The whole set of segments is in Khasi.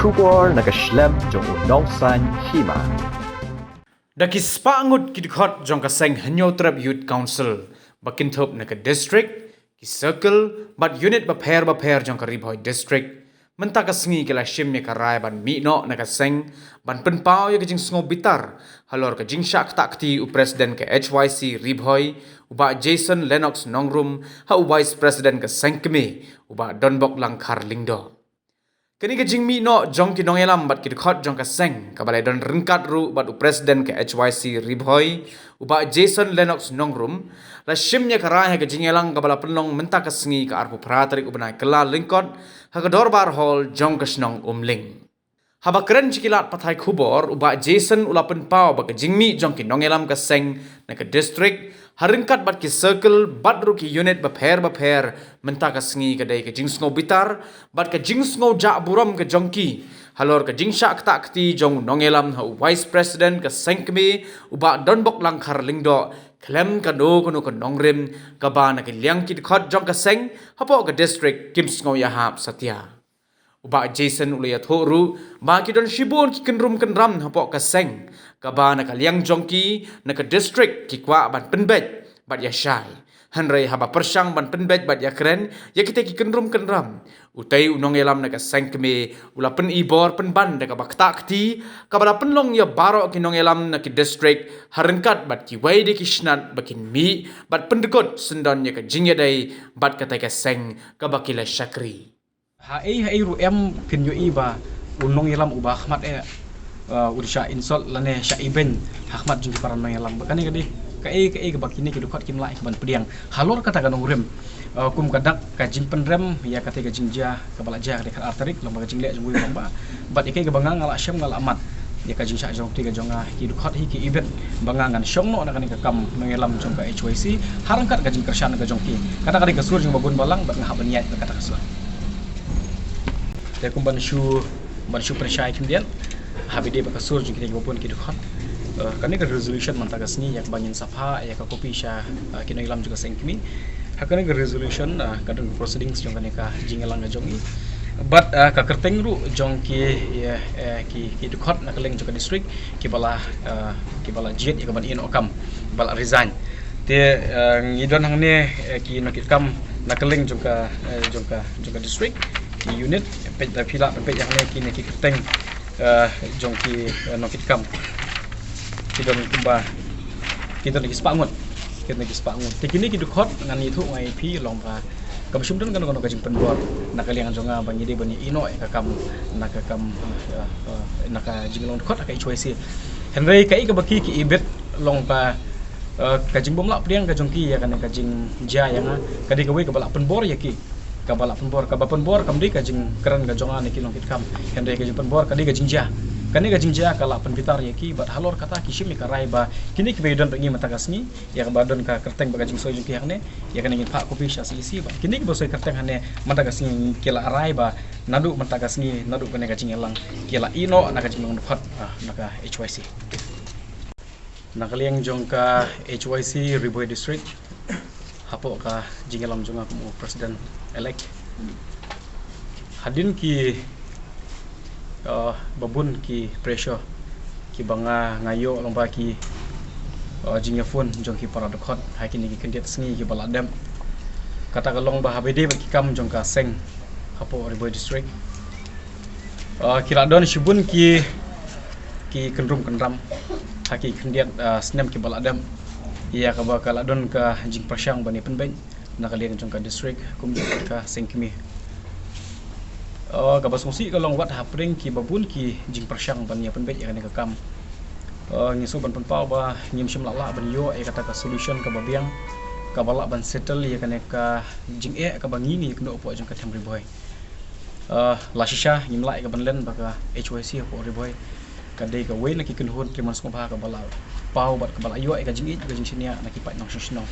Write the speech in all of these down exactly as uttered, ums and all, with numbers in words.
Khubor na ka shlem jong u nongsan hima. Da ki spah ngut ki dkhot jong ka seng Hynñiewtrep Youth Council ba kynthup na ka district, ki circle bad unit bapher bapher jong ka Ri Bhoi District mynta ka sngi ki la shim ïa ka rai ban mih noh na ka seng ban pynpaw ïa ka jingsngew bitar halor ka jingshah ktah kti u President ka H Y C Ri Bhoi, u Bah Jason Lennox Nongrum, ha u Vice President ka seng kmie, u Bah Donbok Langkhar Lyngdoh. Kane ka jingmih noh jong ki nongïalam bad ki dkhot jong ka seng kaba la don ryngkat ruh bad u President ka H Y C Ri Bhoi, u Bah Jason Lennox Nongrum, la shim ïa ka rai ha ka jingïalang kaba la pynlong mynta ka sngi ka arphew phra tarik u bnai Kyllalyngkot, ha ka Dorbar Hall jong ka shnong Umling. Haba kren sha ki lad pathai khubor, u Bah Jason u la pynpaw ba ka jingmih jong ki nongïalam ka seng na ka district, ha ryngkat bad ki circle bad ruh ki unit bapher bapher mynta ka sngi ka dei ka jingsngew bitar bad ka jingsngew jah burom ka jong ki halor ka jingshah ktah kti jong u nongïalam ha u Vice President ka seng kmie, u Bah Donbok Langkhar Lyngdoh, khlem kano kano ka nongrim kaba na ka liang ki dkhot jong ka seng hapoh ka district kim sngew ïahap satia. U Bah Jason u la ïathuh ruh ba ki don shibun ki kynrum kynram hapoh ka seng kaba na ka liang jong ki na ka district ki kwah ban pynbeit bad ïashai. Hynrei haba pyrshang ban pynbeit bad ïakren ïa kita ki kynrum kynram, utei u nongïalam na ka seng kmie u la pynibor pynban da kaba ktah kti kaba la pynlong ïa baroh ki nongïalam na ki district, ha ryngkat bad kiwei de ki snat ba kin mih bad pyndkut syndon ïa ka jingïadei bad katei ka seng kaba ki la shakri. Ha ei ha ei ruh em phin ïohi ba u nongïalam uba khmat eh, uh, u shah insult lane shah ibeiñ ha khmat jong ki para nongïalam. Ba kane ka dei kaei kaei kaba kine ki dkhot kim lah ïa ka ban pdiang halor kata ka nongrim. Uh, kum ka dak ka jingpynrem ïa kata ka jingjia kaba la jia ka dei khatar tarik, long ba ka jingleh jong u long ba bad ïa kaei kaba nga nga la shem nga la mat ïa ka jingshah jong ka jong nga, ki dkhot hi ki ibit ba nga ngan shong noh na kane ka kam nongïalam jong ka H Y C ha ryngkat ka jingkyrshan ka jong ki. Kata ka dei ka sur jong ba bun balang bad nga hap ban ïaid bad kata ka sur. Te kum ban shu ban shu pynshai khyndiat, ha ba dei ba ka sur jong kine ki ba bun ki dkhot. Eh, kane ka resolution mynta ka sngi ïa kaba ngin sa phah ïa ka kopi sha, eh, ki nongïalam jong ka seng kmie. Ha kane ka resolution, eh, ka don proceedings jong kane ka jingïalang ka jong i. Bad, eh, ka kyrteng ruh jong ki, eh, eh, ki, ki dkhot na ka liang jong ka district kiba la, eh, kiba la jied ïa ka ban ïeh noh kam, ba la resign. Te, eh, ngi don hangne, eh, ki nongkitkam na ka liang jong ka, eh, jong ka, jong ka district, ki unit, peit da phi lah peit hangne kine ki kyrteng, eh, jong ki, eh, nongkitkam. Ki don kumba, ki don ki spah ngut, ki don ki spah ngut. Te kine ki dkhot ngan ïathuh nga ïa phi long ba kam shym don kano kano ka jingpynbor na ka liang jong nga ba ngi dei ban ïeh noh ïa ka kam, na ka kam, eh, eh, na ka jinglong dkhot ha ka H Y C. Hynrei kaei kaba ki, ki ibit long ba, eh, ka jingbym lah pdiang ka jong ki ïa kane ka jingjia ïa nga ka dei kawei kaba lah pynbor ïa ki. Kaba lah pynbor, kaba pynbor kam dei ka jingkren ka jong nga ne ki nongkitkam. Hynrei ka jingpynbor ka dei ka jingjia. Kane ka jingjia ka lah pynbitar ïa ki bad halor kata ki shim ïa ka rai ba kine kiba ïadon bad ngi mynta ka sngi, ïa kaba don ka kyrteng bad ka jingsoi jong ki hangne, ïa kane ngin phah kopi sha C E C ba kine kiba soi kyrteng hangne mynta ka sngi ki la rai ba naduh mynta ka sngi, naduh kane ka jingïalang ki la ïeh noh na ka jinglong dkhot, ah, na ka H Y C. Na ka liang jong ka H Y C Ri Bhoi District, hapoh ka jingïalam jong nga kum u president elect, hadien ki, uh, ba bun ki pressure kiba nga, nga ïoh lyngba ki, uh, jingïaphone jong ki para dkhot ha kine ki khyndiat sngi kiba la dep. Kata ka long ba ha ba dei bad ki kam jong ka seng hapoh Ri Bhoi District, uh, ki la don shibun ki, ki kynrum kynram ha ki khyndiat, uh, snem kiba la dep, ïa kaba ka la don ka jingpyrshang ban ïa pynbeit na ka liang jong ka district kum jong ka seng kmie. Uh, kaba sngewsih ka long wat hapdeng kiba bun ki jingpyrshang ban ïa pynbeit ïa kane ka kam, uh, ngi sngewbha ban pynpaw ba ngim shym lah lah ban ïoh ïa kata ka solution kaba biang kaba lah ban settle ïa kane ka jingeh kaba ngi, ngi ïakynduh hapoh jong ka them Ri Bhoi. Uh, la shisha ngim lah ïa ka ban len ba ka H Y C hapoh Ri Bhoi ka dei kawei na ki kynhun tymmen sngewbha kaba la paw bad kaba la ïoh ïa ka jingïeit ka jingshaniah na ki paid nongshong shnong.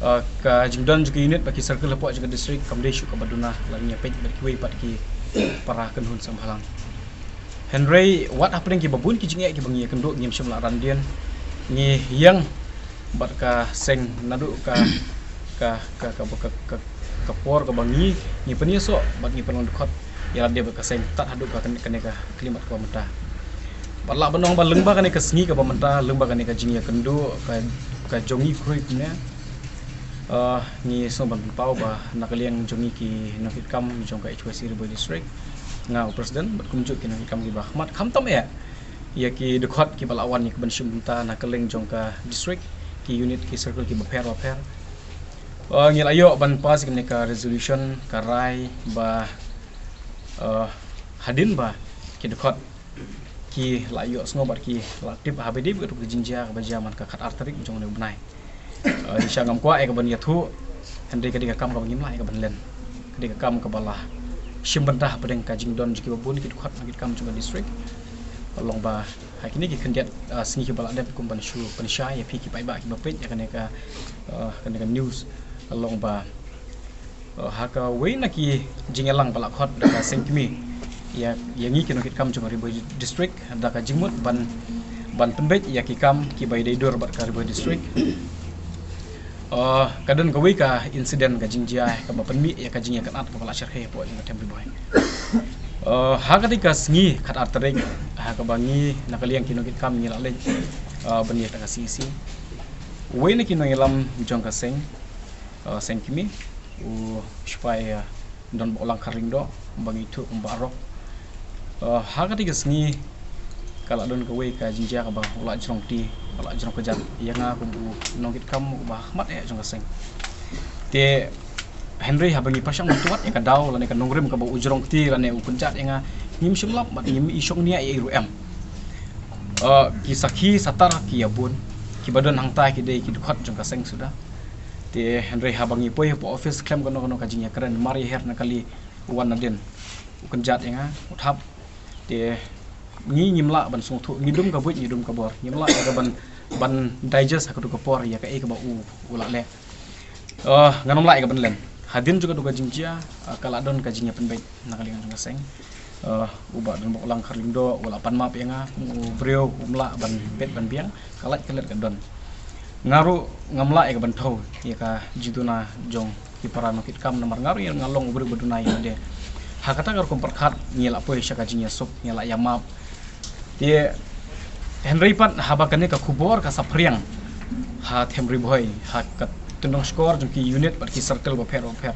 Uh, ka jingdon jong ki unit bad ki circle hapoh jong ka district kam dei shuh kaba duna lada ngi ïa peit bad kiwei pat ki para kynhun seng bhalang. Hynrei wat hapdeng kiba bun ki jingeh kiba ngi ïakynduh ngim shym lah ran dien. Ngi ïeng bad ka seng naduh ka, ka, ka, ka, ka, ka, ka por kaba ngi, ngi pynïasoh bad ngi pynlong dkhot ïa lade bad ka seng tad haduh ka kane, kane ka khyllipmat kaba mynta. Bad lah ban ong ba lyngba kane ka sngi kaba mynta, lyngba kane ka jingïakynduh ka, ka jong ngi khrui kumne, eh, ngi sngewbha ban pynpaw ba na ka liang jong ngi ki nongkitkam jong ka H Y C Ri Bhoi District, nga u president bad kumjuh ki nongkitkam kiba khmat, khamtam eh ïa ki dkhot kiba la wan ïa ka ban shim bynta na ka liang jong ka district, ki unit, ki circle kiba pher ba pher. Eh, ngi la ïoh ban pass ïa kane ka resolution, ka rai ba, eh, hadien ba ki dkhot ki la ïohsngew bad ki la tip ha ba dei bad ka jingjia kaba jia man ka khatar tarik jong une u bnai. Eh, shisha ngam kwah ïa ka ban ïathuh, hynrei ka dei ka kam kaba ngim lah ïa ka ban len. Ka dei ka kam kaba la shim bynta hapdeng ka jingdon jong kiba bun ki dkhot nongkitkam jong ka district. Long ba ha kine ki khyndiat, eh, sngi kiba la dep kum ban shu pynshai ïa phi ki paidbah kiba peit ïa kane ka, eh, kane ka news. Long ba, eh, ha kawei na ki jingïalang ba la khot da ka seng kmie ïa, ïa ngi ki nongkitkam jong ka Ri Bhoi District da ka jingmut ban, ban pynbeit ïa ki kam kiba ïadei dur bad ka Ri Bhoi District. Eh, ka don kawei ka incident, ka jingjia kaba pynmih ïa ka jingïakynad kaba la shyrkhei hapoh jong ka them Ri Bhoi. Eh, ha katei ka sngi khatar tarik, ha kaba ngi na ka liang ki nongkitkam ngi la leit, eh, ban ïa ka C E C. Uwei na ki nongïalam jong ka seng, eh, seng kmie, u sipai, eh, Don Boklang Kharlyngdoh, ba ngi ïathuh kum Bah Rok. Eh, ha katei ka sngi ka la don kawei ka jingjia kaba u la jrong kti, u la jrong kjat ïa nga kum u nongkitkam uba ha khmat eh jong ka seng. Te hynrei haba ngi pyrshang ban tuat ïa ka daw lane ka nongrim kaba u jrong kti lane u kynjat ïa nga, ngim shym lap bad ngim i shong nia ïa i ruh em. Eh, ki sakhi satar ki ïa bun, kiba don hangta ki dei ki dkhot jong ka seng suda. Te hynrei haba ngi poi hapoh office khlem kano kano ka jingïakren, mar ïa her na kali u wan nadien, u kynjat ïa nga, u thap. Te ngi ngim lah ban sngewthuh, ngi dum ka buit, ngi dum ka bor, ngim lah ïa ka ban, ban digest ha kato ka por ïa kaei kaba u, u la leh. Eh, ngan ym lah ïa ka ban len. Hadien jong kato ka jingjia, eh, ka la don ka jingïapynbeit na ka liang jong ka seng. Eh, u Bah Don Boklang Kharlyngdoh u la pan map ïa nga, u briew um lah ban bet ban biang, ka lait ka let ka don. Nga ruh ngam lah ïa ka ban thew ïa ka jingduna jong ki para nongkitkam namar nga ruh nga long u briew ba duna ïa lade. Ha kata ka rukom pyrkhat ngi la poi sha ka jingïasuk, ngi la ïa map. Te hynrei pat haba kane ka khubor ka saphriang ha them Ri Bhoi, ha ka tyndong shkor jong ki unit bad ki circle bapher bapher.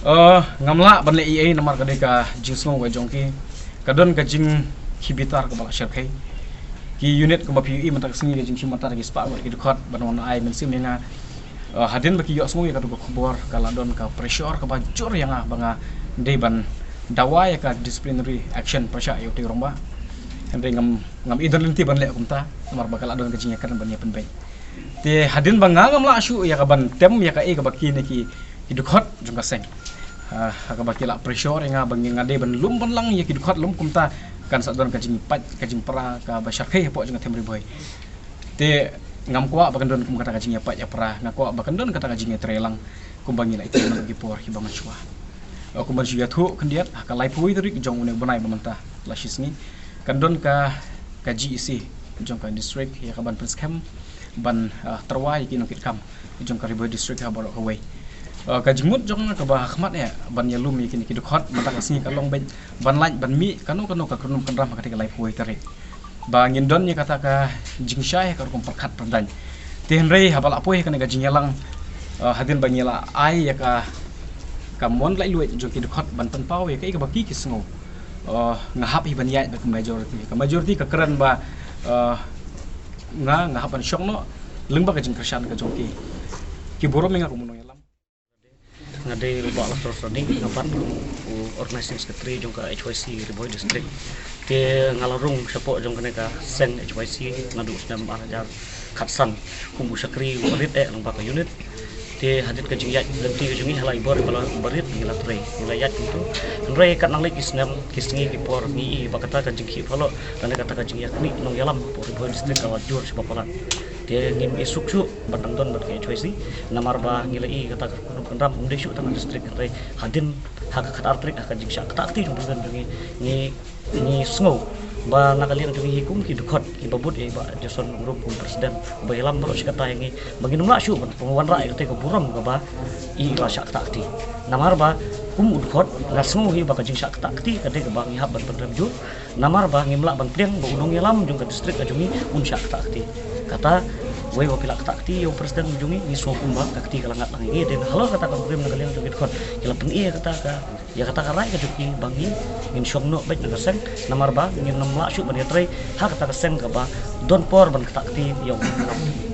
Eh, ngam lah ban leh ei ei namar ka dei ka jingsngew ka jong ki. Ka don ka jingkhih bitar kaba la shyrkhei. Ki unit kumba phi ïohi mynta ka sngi ka jingkhih bitar ki spah bad ki dkhot ban wan ai mynsiem ïa nga. Eh, hadien ba ki ïohsngew ïa kato ka khubor ka la don ka pressure kaba jur ïa nga ba nga dei ban dawa ïa ka disciplinary action pyrshah ïa utei u rangbah. Hynrei ngam, ngam ïoh lynti ban leh kumta namar ba ka la don ka jingïakren ban ïapynbeit. Te hadien ba nga ngam lah shuh ïa ka ban tem ïa kaei kaba kine ki, ki dkhot jong ka seng. Ha, ha kaba ki la pressure ïa nga ba nga dei ban lum ban lang ïa ki dkhot, lym kumta kan sa don ka jingpait ka jingpra kaba shyrkhei hapoh jong ka them Ri Bhoi. Te ngam kwah ba kan don kum kata ka jingïapait ïapra, nga kwah ba kan don kata ka jingïatreilang kumba ngi la ïatreilang ki por kiba mynshuwa. Eh, kumba shu ïathuh khyndiat ha ka laiphew tarik jong une u bnai ba mynta la shisngi kan don ka, ka G E C jong ka district ïa ka ban pynskhem ban, eh, tyrwa ïa ki nongkitkam jong ka Ri Bhoi District ha baroh kawei. Eh, ka jingmut jong nga kaba ha khmat eh ban ïalum ïa kine ki dkhot mynta ka sngi ka long beit ban lait ban mih kano kano ka kynrum kynram ha katei ka laiphew tarik. Ba ngin don ïa kata ka jingshai ha ka rukom pyrkhat pyrdaiñ. Te hynrei haba la poi ha kane ka jingïalang, eh, hadien ba ngi la ai ïa ka, ka mon laitluid jong ki dkhot ban pynpaw ïa kaei kaba ki, ki sngew. Eh, nga hap hi ban ïaid bad ka majority. Ka majority ka kren ba, eh, nga, nga hap ban shong noh lyngba ka jingkyrshan ka jong ki. Ki burom ïa nga kum u nongïalam. Nga dei u Bah Lasros Rani, nga pat u Organizing Secretary jong ka H Y C Ri Bhoi District. Te nga la rung shapoh jong kane ka seng H Y C naduh u snem ar hajar khatsan kum u shakri uba rit eh lyngba ka unit. Te hadien ka jingïaid lynti ka jong ngi ha la i bor ba la, uba rit ngi la trei, ngi la ïaid kumto. Hynrei katba nang leit ki snem ki sngi ki por ngi i ba kata ka jingkhih phalot lane kata ka jingïakhih nongïalam hapoh Ri Bhoi District ka la jur shibun palat. Te ngim i suk shuh ban dang don bad ka H Y C namar ba ngi la i kata ka kynrum kynram ym dei shuh tang ha district, hynrei hadien ha ka khatar tarik ha ka jingshah ktah kti jong u president jong ngi, ngi, ngi sngew ba na ka liang jong ngi hi kum ki dkhot kiba bud ïa i Bah Jason Nongrum kum president uba ïalam baroh shi katta ïa ngi ba ngin ym lah shuh ban wanrah ïa katei ka burom kaba i ba shah ktah kti. Namar ba Kum u dkhot nga sngew hi ba ka jingshah ktah kti ka dei kaba ngi hap ban pynrem jur. Namar ba ngim lah ban pdiang ba u nongïalam jong ka district ka jong ngi un shah ktah kti. Kata wei ba phi lah ktah kti ïa u president jong ngi, ngi sngew kumba ka kti ka la ngat lang ïa ngi. Dei halor kata ka kurim na ka liang jong ki dkhot ki la pyni ïa kata ka, ïa kata ka rai ka jong ki ba ngi ngin shong noh beit na ka seng. Namar ba ngin ym lah shuh ban ïatrei ha kata ka seng kaba don por ban ktah kti ïa u nongïalam.